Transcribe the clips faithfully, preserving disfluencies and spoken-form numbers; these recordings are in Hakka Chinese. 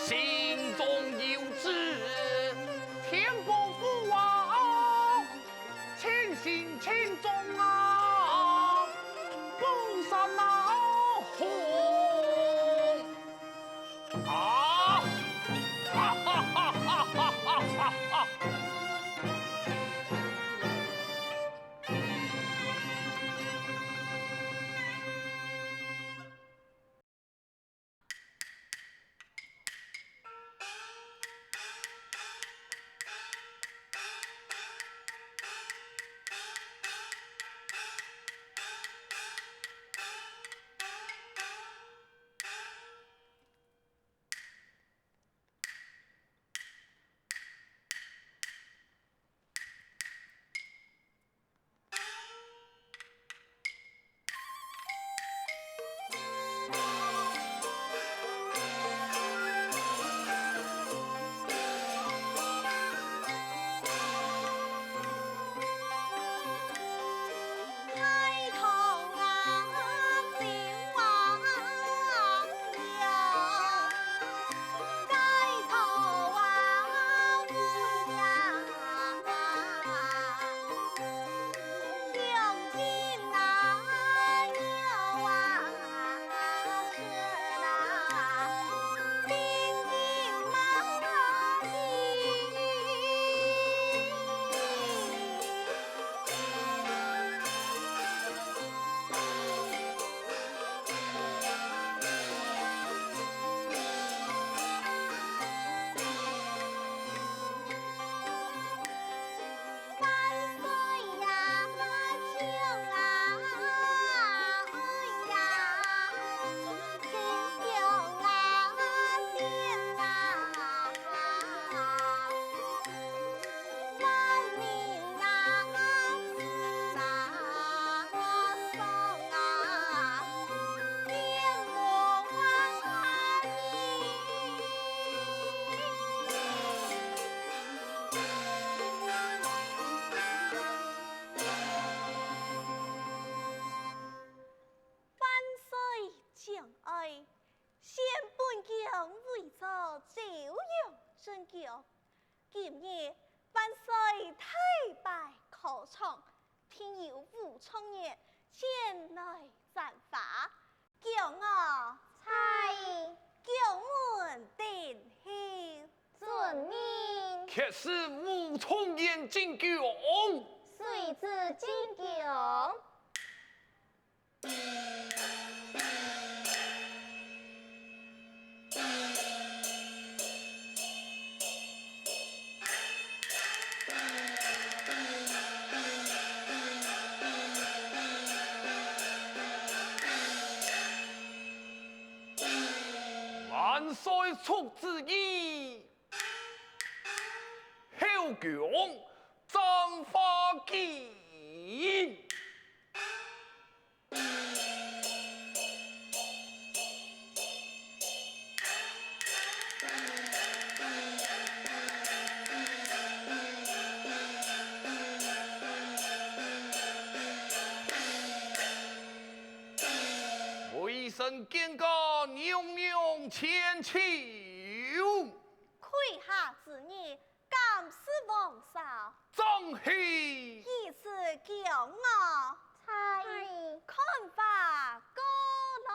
心中有主，天不负啊，千心千中啊，不散啊，红。啊！哈哈哈哈哈哈哈哈！万岁敬愛，先本宮为着昭容進宮，今日万岁大摆考场，定有武状元前来簪花。 宮娥。在。宮門等候。遵命。且使武狀元進宮。随旨进宫。 万岁出旨意，后宫簪花禁。 微臣见驾，娘娘千秋。 跪下之日，敢是王嫂？正是。依旨宫娥。在。看花过来。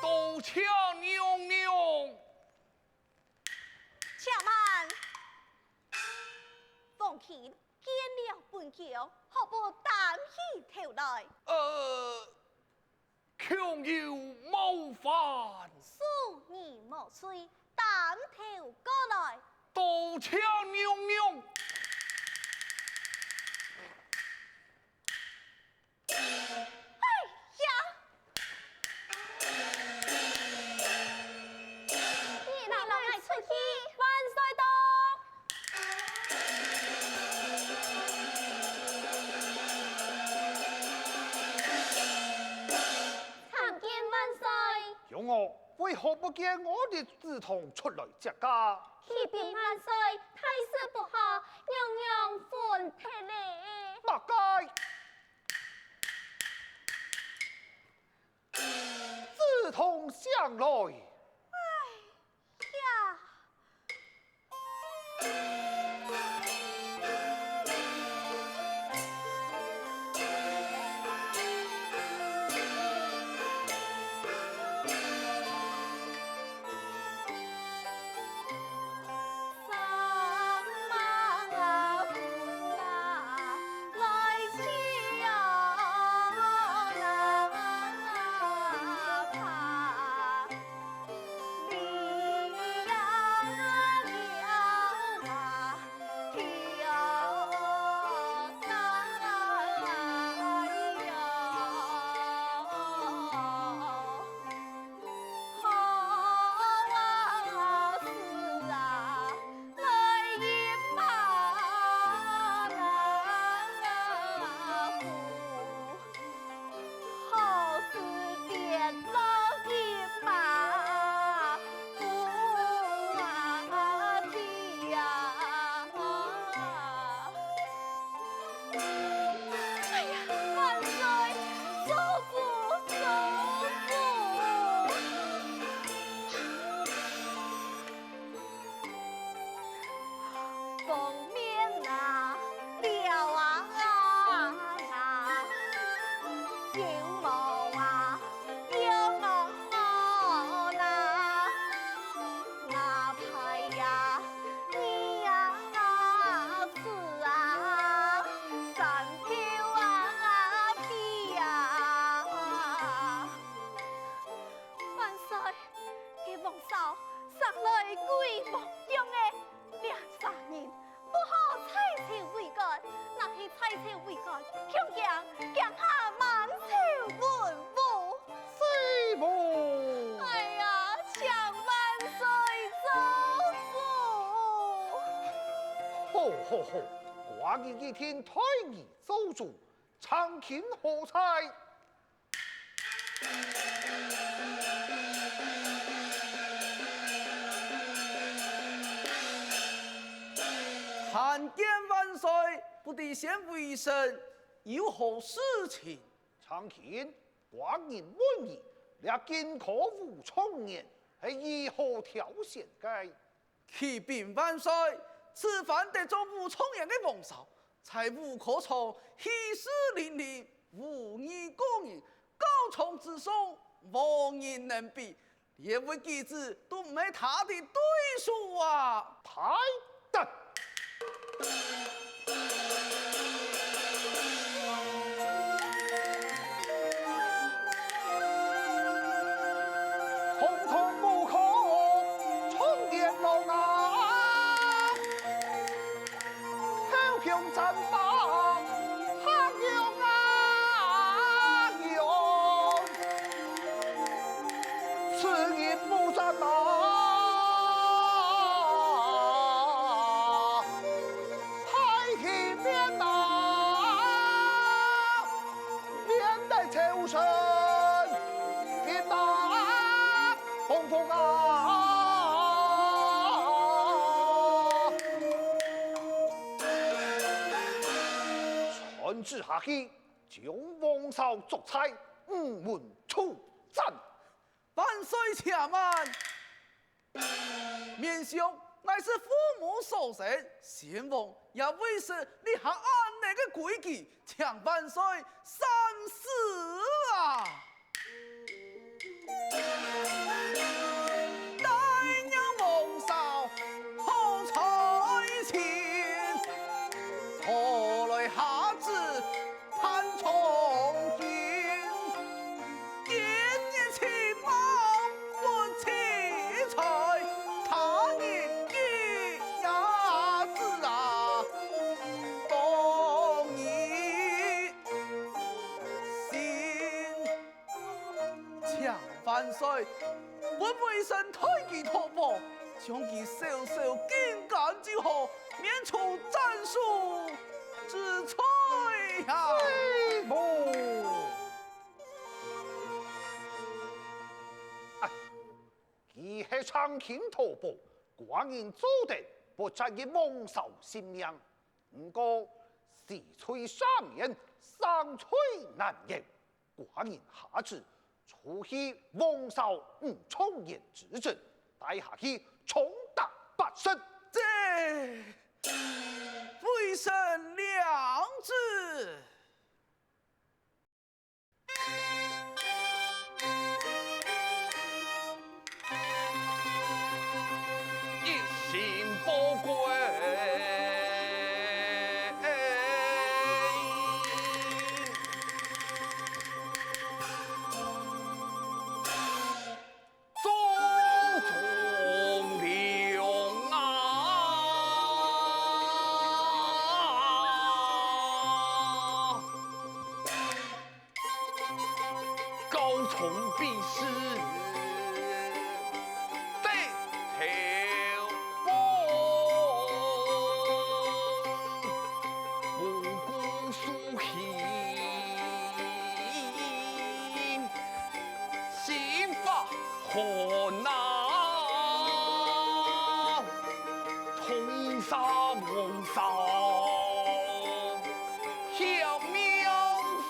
多谢娘娘。且慢，王卿见了本宮，何不担起头来？呃， 恐有冒犯。恕你無罪，担頭過來。多谢娘娘。哎呀！你拿我出去！万岁到！ 参见万岁。兄哦，为何不见我的梓童出来接驾？启禀万岁，大事不好，娘娘昏忒了。大概梓童醒來。哎呀！ 哎呀，万岁，祖父，祖父！ 封面啊，了啊，啊，有毛啊，有毛啊啦，那牌呀，你呀，啊，子啊，三舅啊，啊，弟呀。 万岁，該王嫂生來鬼模樣个，這儕人不好在朝為官，若係在朝為官，恐驚驚嚇滿朝文武。是無？哎呀，請萬歲做主！好好好，寡人一定代你做主，參見何在？ 参見萬歲，不知先為臣有何事情？參見，寡人問你，這金科武狀元係如何挑選个？啟稟萬歲，此番得做武狀元个王嫂，在武科場氣勢凌凌，武藝過人，高唱直送，無人能比。 連位舉子都毋係他的對手啊！大膽！堂堂武科状元郎啊！ 口中簪花，客語啊語，此人武狀啊，太體面啊！ 面帶秋霜，面帶風風啊！傳旨下去，將王嫂捉在午門處斬。萬歲且慢！ 面上，乃是父母所生，先王也未識這下恁呢个規矩，請萬歲三思啊！萬歲，分微臣代佢討寶，將佢燒燒金剛就好，免除斬首之罪啊！哎，佢係上卿討寶，寡人做得保全佢王嫂性命。 毋過，死罪赦免，生罪難饒。寡人下旨，除去王嫂吳狀元之職，帶下去重打八十。這，微臣領旨。 一心不归，中中流啊！ 高中必是得头功，无辜苏醒，心发寒呐。 同沙王嫂，巧妙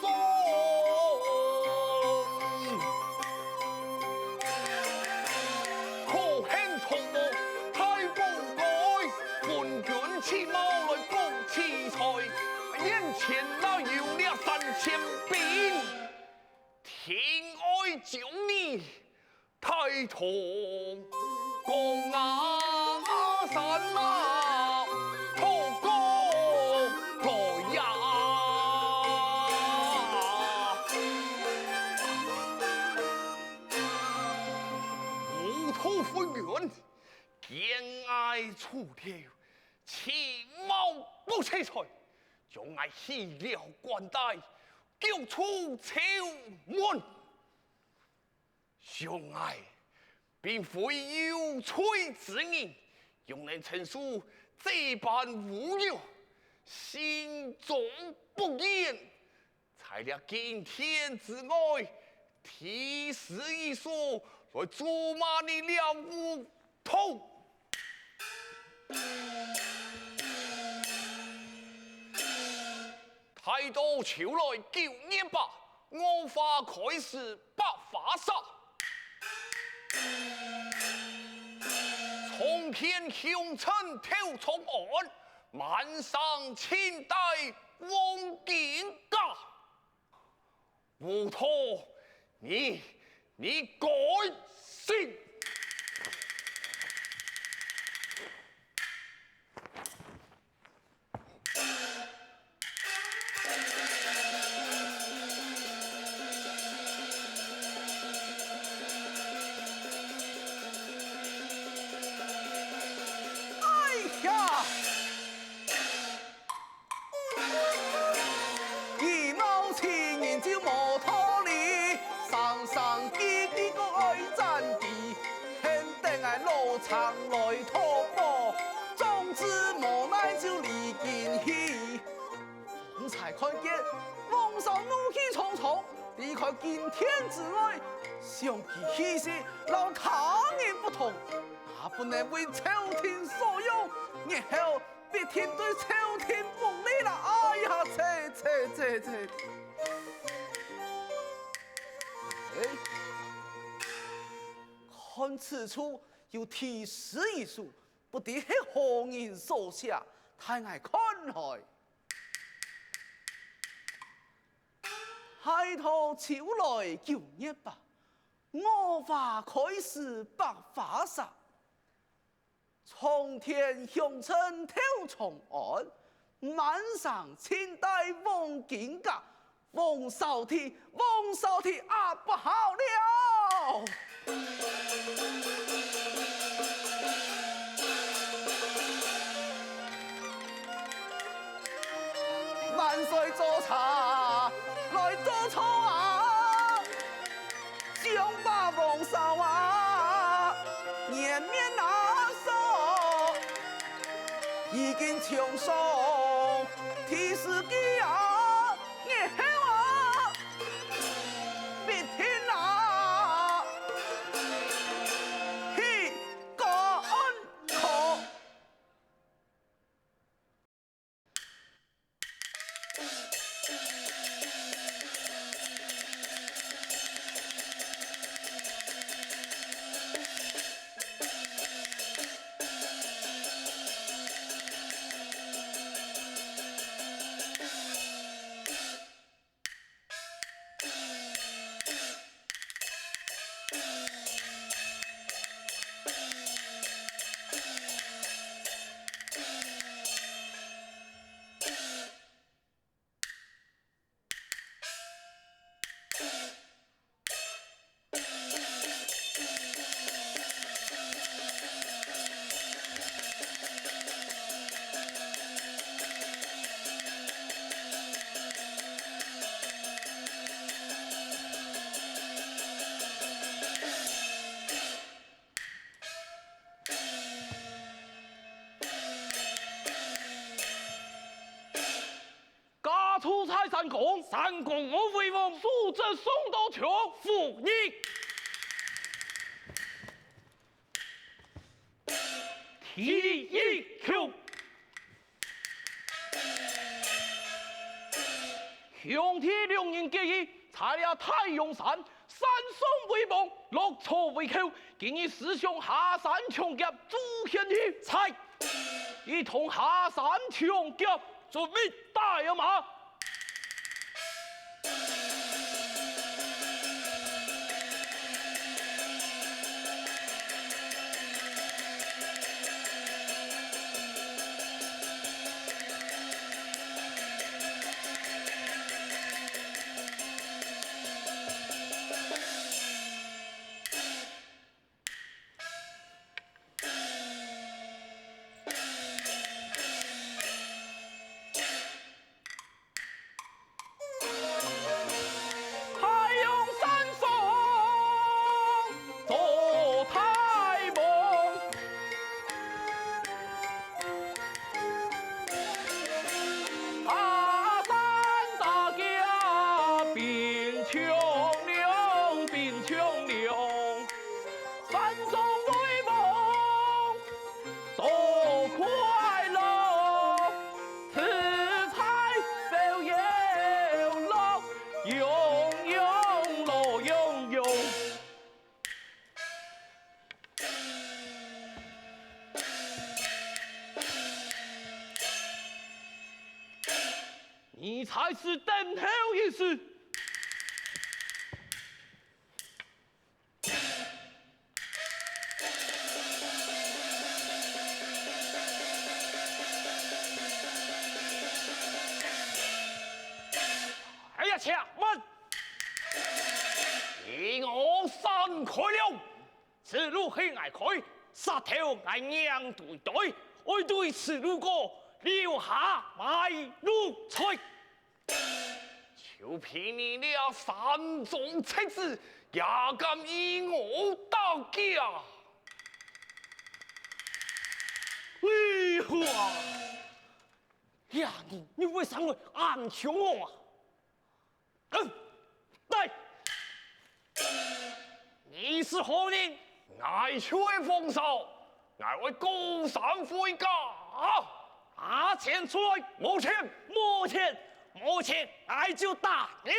送。可恨同我太公开，分君起谋来攻其罪，眼前哪有了三千兵，定爱将你 太同公啊，山啊，同公来呀！无头分冤，奸爱出头，其貌不齐才，将爱弃了官带，交出丑门。 想爱并非有罪之人，又能承受这般侮辱，心中不忍，在这金殿之外，题诗一首来咒骂你了无痛。 待到秋来九月八，荷花开时百花谢。冲天香尘透长安，满山尽带黄金甲。 无头，你，你该死！哎呀！ 一無親人就無道理，生生世世个愛戰地，喊等𠊎老長來討寶，總之無奈就離京去。方才看見王嫂怒氣沖沖，離開金殿之外，想佢氣勢摎他人不同，也不能為朝廷所用，日後 必定對朝廷不利啦！哎呀，切切切切！哎，看此處有題詩一首，不知係何人所寫，待𠊎看來。待到秋來九月八，荷花開時百花謝。 沖天香塵透長安，滿山盡帶黃金甲，王嫂的，王嫂的啊，不好了！萬歲做茶，來做錯啊！將霸王嫂啊，年年拿手，已经冲上第四季啊，日后啊，必定啊，去赶考。 家住在山崗，山崗無為王，素質上到場，服役。第一曲。兄弟兩人結義，在這太陽山，山上為王，落草為寇。今日師兄下山搶劫，朱賢義在，一同下山搶劫，準備帶馬。 太阳山上做大王，下山打架兵强粮，兵强粮。 山中为王多快乐，自在逍遥乐，永永乐永永。你在此等候一时。 哎呀，且慢！以我山开了，此路系𠊎开，杀头𠊎娘对对，爱对此路过，留下买奴才。 就凭你這山中贼子，也敢與我打架？哎呀！呀，你，你為啥會恁兇我啊？嗯，來！ 你是何人？𠊎就係黃紹，𠊎愛過山回家。拿錢出來！無錢！無錢！無錢，𠊎就打你！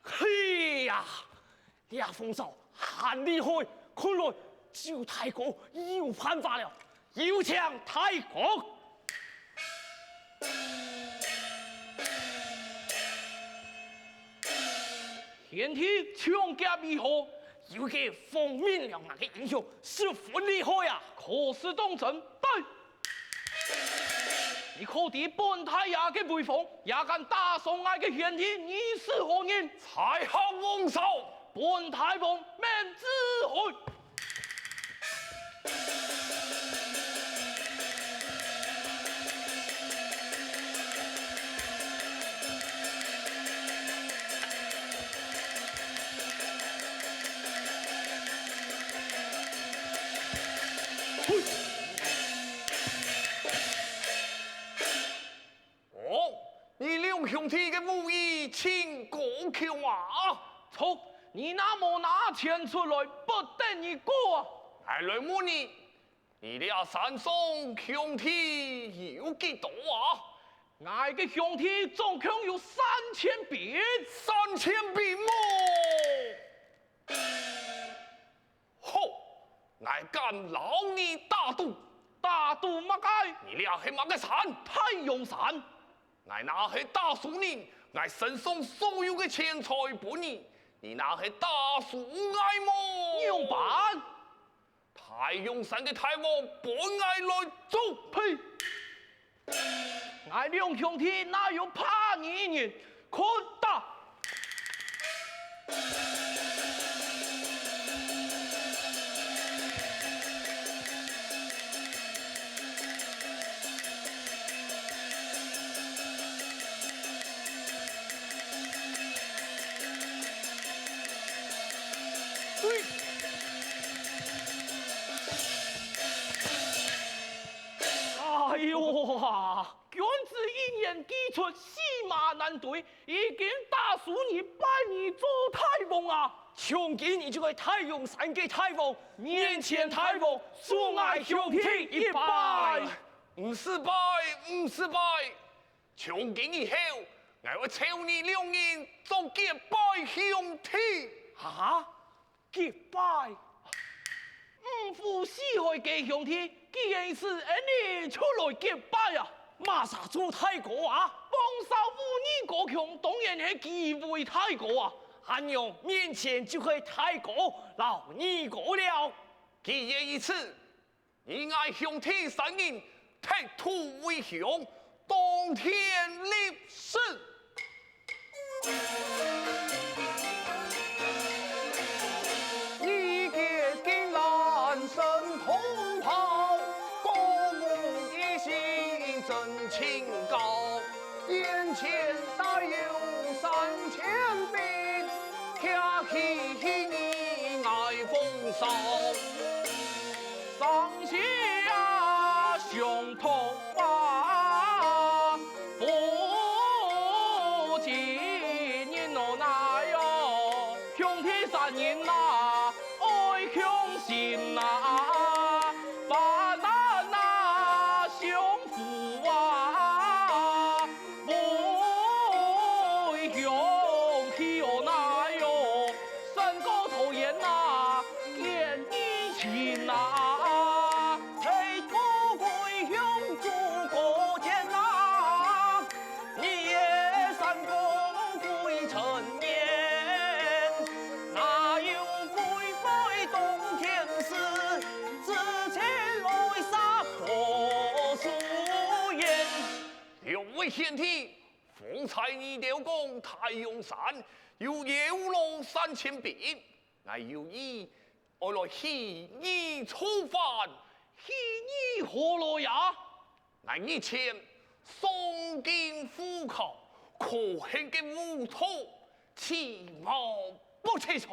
嘿呀，這黃紹還厲害，看來周大哥有辦法了，有請大哥。兄弟，搶劫如何？有個奉命了，𠊎个英雄十分厲害啊！可是當真？對。你可知本大爺个威風，也敢打傷𠊎个兄弟，你是何人？在下黃紹。本大王免指hỏi。 哦，你兩兄弟个武藝盡高強啊！著，你若無拿錢出來，不得你過啊！𠊎來問你，你這山上兄弟有幾多啊？𠊎个兄弟總共有三千兵。三千兵麼？ 好，𠊎敢摎你打賭。打賭麼个？你這係麼个山？太陽山。𠊎若係打輸你，𠊎身上所有个錢財分你；你若係打輸𠊎無？仰般？太陽山个大王分𠊎來捉！呸！ 𠊎兩兄弟哪有怕你人，看打！哎喲啊！ 君子一言既出，駟馬難追，已經打輸你，拜你做大王啊！從今你就係太陽山个大王，面前大王，恕𠊎兄弟一拜。毋使拜，毋使拜！從今以後，𠊎會召你兩人做結拜兄弟。哈？ 結拜？五虎四海个兄弟，既然係恁呢，就來結拜啊！麼儕做大哥啊？黃紹武藝高強，當然係佢為大哥啊！恁樣面前就係大哥摎二哥了。既然如此， 你𠊎兄弟三人，擇土為鄉，當天立誓。一結金蘭勝同胞，歌舞一心真清高。 眼前帶有三千兵，擎起你𠊎黃紹。上下相托啊，不及人哦哪喲，兄弟三人哪，愛兄心哪，患難哪，相扶啊。 為兄弟哦哪喲，山高草原哪，見義情哪。為國為鄉做過戰哪，日夜三更歸深夜，哪有歸來當天使，只請來殺破樹煙。 兩位賢弟，方才你兜講大陽山有妖羅三千兵，𠊎有意愛來起義造反。起義何來呀？𠊎日前喪盡父孝，可恨个武德，其貌不齊全，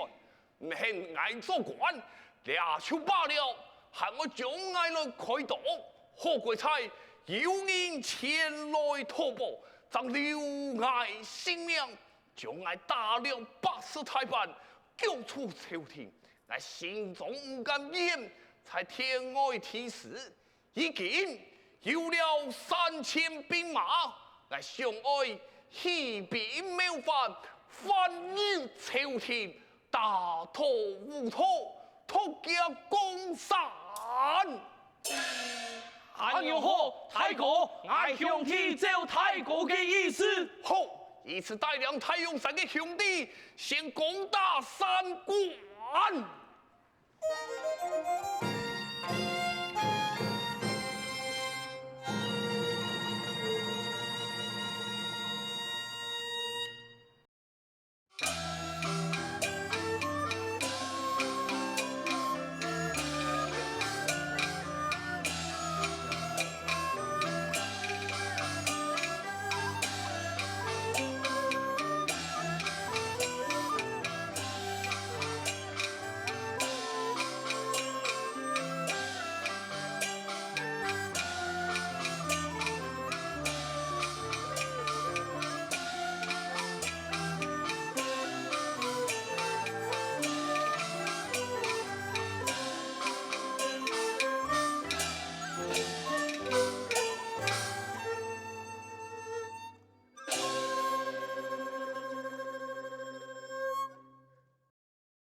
毋肯𠊎做官，這就罷了，還愛將𠊎來開刀。好鬼差，有人前來討保，正留𠊎性命，將𠊎打了百十大板，逐出朝廷。𠊎心中毋甘願，在天外題詩。 如今有了三千兵馬，𠊎想愛起兵謀反，反逆朝廷，打倒武德，奪家江山。恁樣好，大哥，𠊎兄弟照大哥个意思。好，如此帶領大陽山个兄弟，先攻打山關。